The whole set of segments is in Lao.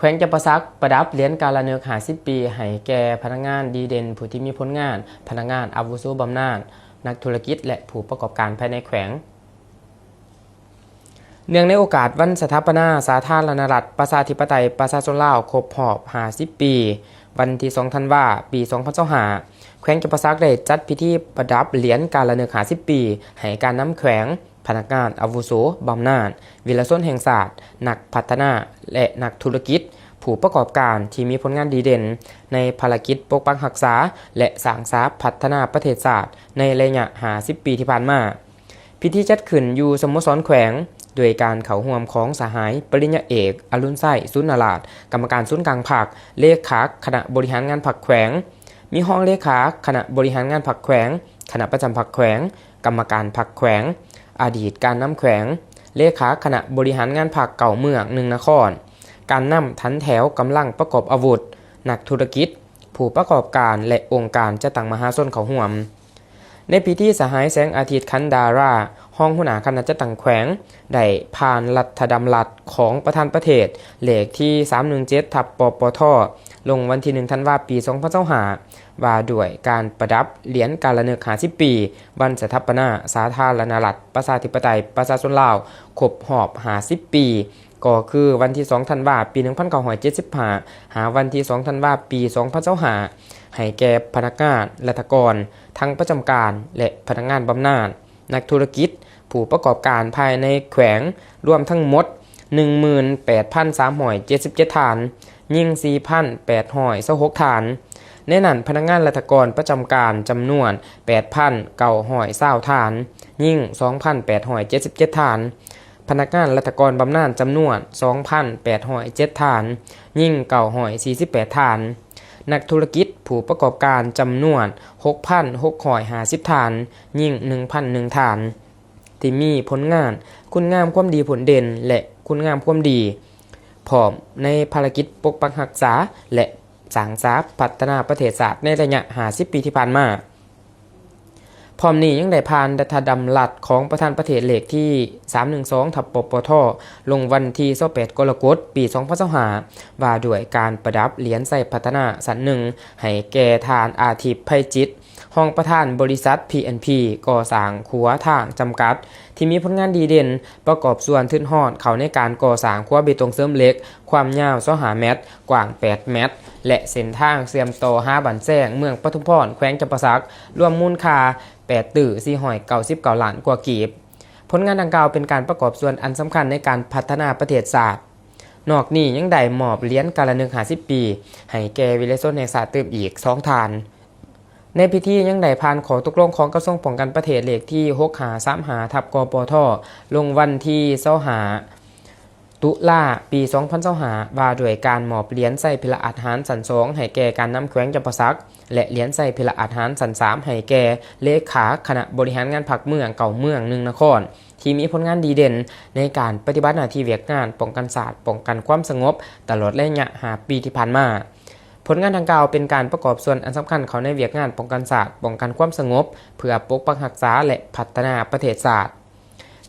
ແຂວງຈຳປາສັກປະດັບຫຼຽນກາລະເນີກຫ້າສິບປີ ໃຫ້ແກ່ພະນັກງານດີເດັ່ນຜູ້ທີ່ມີຜົນງານ, ພະນັກງານອາວຸໂສບຳນານ, ນັກທຸລະກິດ ແລະ ຜູ້ປະກອບການພາຍໃນແຂວງ. ເນື່ອງໃນໂອກາດວັນສະຖາປະນາສາທາລະນະລັດ ປະຊາທິປະໄຕ ປະຊາຊົນລາວ ຄົບຮອບຫ້າສິບປີ, ວັນທີສອງ ທັນວາ ປີສອງພັນຊາວຫ້າ ແຂວງຈຳປາສັກໄດ້ຈັດພິທີປະດັບຫຼຽນກາລະເນີກຫ້າສິບປີ ໃຫ້ການນຳແຂວງ, ພະນັກງານອາວຸໂສບຳນານ, ວິລະຊົນແຫ່ງຊາດ, ນັກພັດທະນາ ແລະ ນັກທຸລະກິດ, ຜູ້ປະກອບການທີ່ມີຜົນງານດີເດັ່ນໃນພາລະກິດປົກປັກຮັກສາ ແລະ ສ້າງສາພັດທະນາປະເທດຊາດໃນໄລຍະຫ້າສິບປີທີ່ຜ່ານມາ. ພິທີຈັດຂຶ້ນຢູ່ສະໂມສອນແຂວງ ໂດຍການເຂົ້າຮ່ວມຂອງສະຫາຍປະລິນຍາເອກ ອະລຸນໄຊ ສູນນະລາດ, ກຳມະການສູນກາງພັກ, ເລຂາຄະນະບໍລິຫານງານພັກແຂວງ, ມີຮອງເລຂາຄະນະບໍລິຫານງານພັກແຂວງ, ຄະນະປະຈຳພັກແຂວງ, ກຳມະການພັກແຂວງ, ອະດີດການນຳແຂວງ, ເລຂາຄະນະບໍລິຫານງານພັກເກົ້າເມືອງ ໜຶ່ງນະຄອນ, ການນຳຖັນແຖວກຳລັງປະກອບອາວຸດ, ນັກທຸລະກິດ, ຜູ້ປະກອບການ ແລະ ອົງການຈັດຕັ້ງມະຫາຊົນເຂົ້າຮ່ວມ. ໃນພິທີ ສະຫາຍ ແສງອາທິດ ຂັນດາລາ ຮອງຫົວໜ້າຄະນະຈັດຕັ້ງແຂວງ ໄດ້ຜ່ານລັດຖະດຳລັດຂອງປະທານປະເທດ ເລກທີສາມໜຶ່ງເຈັດ ທັບ ປປທ ລົງວັນທີໜຶ່ງ ທັນວາ ປີສອງພັນຊາວຫ້າ ວ່າດ້ວຍການປະດັບຫຼຽນກາລະເນີກຫ້າສິບປີ ວັນສະຖາປະນາສາທາລະນະລັດ ປະຊາທິປະໄຕ ປະຊາຊົນລາວ ຄົບຮອບຫ້າສິບປີ ກໍຄືວັນທີສອງ ທັນວາ ປີໜຶ່ງພັນເກົ້າຮ້ອຍເຈັດສິບຫ້າ ຫາວັນທີສອງ ທັນວາ ປີສອງພັນຊາວຫ້າ ໃຫ້ແກ່ພະນັກງານລັດຖະກອນ ທັງປະຈຳການ ແລະ ພະນັກງານບຳນານ, ນັກທຸລະກິດ, ຜູ້ປະກອບການພາຍໃນແຂວງ ລວມທັງໝົດ ໜຶ່ງໝື່ນແປດພັນສາມຮ້ອຍເຈັດສິບເຈັດທ່ານ, ຍິງ ສີ່ພັນແປດຮ້ອຍຊາວຫົກທ່ານ. ໃນນັ້ນ, ພະນັກງານລັດຖະກອນປະຈຳການ ຈຳນວນ ແປດພັນເກົ້າຮ້ອຍຊາວທ່ານ, ຍິງ ສອງພັນແປດຮ້ອຍເຈັດສິບເຈັດທ່ານ, ພະນັກງານລັດຖະກອນບຳນານ ຈຳນວນ ສອງພັນແປດຮ້ອຍເຈັດທ່ານ, ຍິງ ເກົ້າຮ້ອຍສີ່ສິບແປດທ່ານ, ນັກທຸລະກິດ, ຜູ້ປະກອບການ ຈຳນວນ ຫົກພັນຫົກຮ້ອຍຫ້າສິບທ່ານ, ຍິງ ໜຶ່ງພັນໜຶ່ງທ່ານ ທີ່ມີຜົນງານຄຸນງາມຄວາມດີຜົນເດັ່ນ ແລະ ຄຸນງາມຄວາມດີ ພ້ອມໃນພາລະກິດປົກປັກຮັກສາ ແລະ ສ້າງສາພັດທະນາປະເທດຊາດໃນໄລຍະຫ້າສິບປີທີ່ຜ່ານມາ. ພ້ອມນີ້ຍັງໄດ້ຜ່ານລັດຖະດຳລັດຂອງປະທານປະເທດເລກທີສາມໜຶ່ງສອງ ທັບ ປປທ ລົງວັນທີຊາວແປດ ກໍລະກົດ ປີສອງພັນຊາວຫ້າ ວ່າດ້ວຍການປະດັບຫຼຽນໄຊພັດທະນາຊັ້ນໜຶ່ງ ໃຫ້ແກ່ທ່ານ ອາທິບ ໄພຈິດ ຮອງປະທານບໍລິສັດ ພີເອັນພີ ກໍ່ສ້າງຂົວທາງຈຳກັດ ທີ່ມີຜົນງານດີເດັ່ນ ປະກອບສ່ວນທຶນຮອນເຂົ້າໃນການກໍ່ສ້າງຂົວເບຕົງເສີມເຫຼັກ ຄວາມຍາວຊາວຫ້າແມັດ, ກວ້າງແປດແມັດ ແລະ ເສັ້ນທາງເຊື່ອມຕໍ່ຫາບ້ານແຊງ ເມືອງປະທຸມພອນ ແຂວງຈຳປາສັກ ລວມມູນຄ່າແປດຕື້ສີ່ຮ້ອຍເກົ້າສິບເກົ້າລ້ານກວ່າກີບ. ຜົນງານດັ່ງກ່າວເປັນການປະກອບສ່ວນອັນສຳຄັນໃນການພັດທະນາປະເທດຊາດ. ນອກນີ້ຍັງໄດ້ມອບຫຼຽນກາລະນຶກຫ້າສິບປີ ໃຫ້ແກ່ວິລະຊົນແຫ່ງຊາດຕື່ມອີກສອງທ່ານ. ໃນພິທີຍັງໄດ້ຜ່ານຂໍ້ຕົກລົງຂອງກະຊວງປ້ອງກັນປະເທດເລກທີຫົກຫ້າສາມຫ້າ ທັບ ກປທ ລົງວັນທີຊາວຫ້າ ຕຸລາ ປີສອງພັນຊາວຫ້າ ວ່າດ້ວຍການມອບຫຼຽນໄຊພິລະອາດຫານຊັ້ນສອງໃຫ້ແກ່ການນຳແຂວງຈຳປາສັກ ແລະ ຫຼຽນໄຊພິລະອາດຫານຊັ້ນສາມໃຫ້ແກ່ເລຂາຄະນະບໍລິຫານງານພັກເມືອງເກົ້າເມືອງໜຶ່ງນະຄອນ ທີ່ມີຜົນງານດີເດັ່ນໃນການປະຕິບັດໜ້າທີ່ວຽກງານປ້ອງກັນຊາດ, ປ້ອງກັນຄວາມສະຫງົບ ຕະຫຼອດໄລຍະຫ້າປີທີ່ຜ່ານມາ. ຜົນງານດັ່ງກ່າວເປັນການປະກອບສ່ວນອັນສຳຄັນເຂົ້າໃນວຽກງານປ້ອງກັນຊາດ, ປ້ອງກັນຄວາມສະຫງົບ ເພື່ອປົກປັກຮັກສາ ແລະ ພັດທະນາປະເທດຊາດ.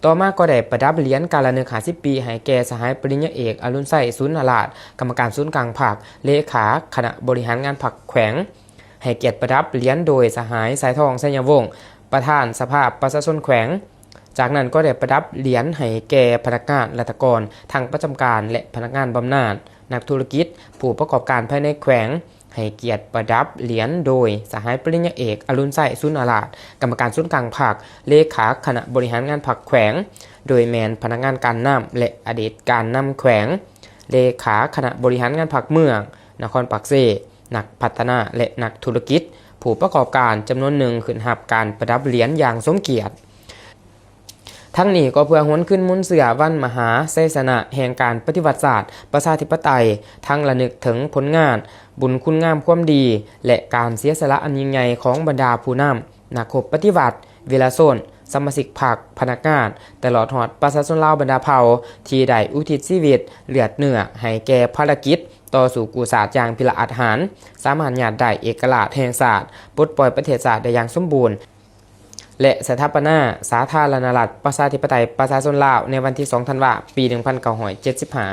ຕໍ່ມາກໍໄດ້ປະດັບຫຼຽນກາລະນຶກຫ້າສິບປີໃຫ້ແກ່ສະຫາຍປະລິນຍາເອກ ອະລຸນໄຊ ສູນນະລາດ, ກຳມະການສູນກາງພັກ, ເລຂາຄະນະບໍລິຫານງານພັກແຂວງ, ໃຫ້ກຽດປະດັບຫຼຽນໂດຍສະຫາຍ ສາຍທອງ ໄຊຍະວົງ ປະທານສະພາປະຊາຊົນແຂວງ. ຈາກນັ້ນກໍໄດ້ປະດັບຫຼຽນໃຫ້ແກ່ພະນັກງານລັດຖະກອນ ທັງປະຈຳການ ແລະ ພະນັກງານບຳນານ, ນັກທຸລະກິດ, ຜູ້ປະກອບການພາຍໃນແຂວງ, ໃຫ້ກຽດປະດັບຫຼຽນໂດຍສະຫາຍປະລິນຍາເອກ ອະລຸນໄຊ ສູນນະລາດ, ກຳມະການສູນກາງພັກ, ເລຂາຄະນະບໍລິຫານງານພັກແຂວງ, ໂດຍແມ່ນພະນັກງານການນຳ ແລະ ອະດີດການນຳແຂວງ, ເລຂາຄະນະບໍລິຫານງານພັກເມືອງນະຄອນປາກເຊ, ນັກພັດທະນາ ແລະ ນັກທຸລະກິດ, ຜູ້ປະກອບການຈຳນວນໜຶ່ງຂຶ້ນຮັບການປະດັບຫຼຽນຢ່າງສົມກຽດ. ທັງນີ້ກໍເພື່ອຫວນຄືນມູນເຊື້ອວັນມະຫາໄຊຊະນະແຫ່ງການປະຕິວັດຊາດ ປະຊາທິປະໄຕ ທັງລະນຶກເຖິງຜົນງານ, ບຸນຄຸນງາມຄວາມດີ ແລະ ການເສຍສະຫຼະອັນຍິ່ງໃຫຍ່ຂອງບັນດາຜູ້ນຳ, ນັກຮົບປະຕິວັດ, ວິລະຊົນ, ສະມາຊິກພັກ, ພະນັກງານ, ຕະຫຼອດຮອດປະຊາຊົນລາວບັນດາເຜົ່າ ທີ່ໄດ້ອຸທິດຊີວິດ, ເລືອດເນື້ອ ໃຫ້ແກ່ພາລະກິດຕໍ່ສູ້ກູ້ຊາດຢ່າງພິລະອາດຫານ, ສາມາດຍາດໄດ້ເອກະລາດແຫ່ງຊາດ, ປົດປ່ອຍປະເທດຊາດໄດ້ຢ່າງສົມບູນ ແລະ ສະຖາປະນາສາທາລະນະລັດ ປະຊາທິປະໄຕ ປະຊາຊົນລາວ ໃນວັນທີສອງ ທັນວາ ປີໜຶ່ງພັນເກົ້າຮ້ອຍເຈັດສິບຫ້າ.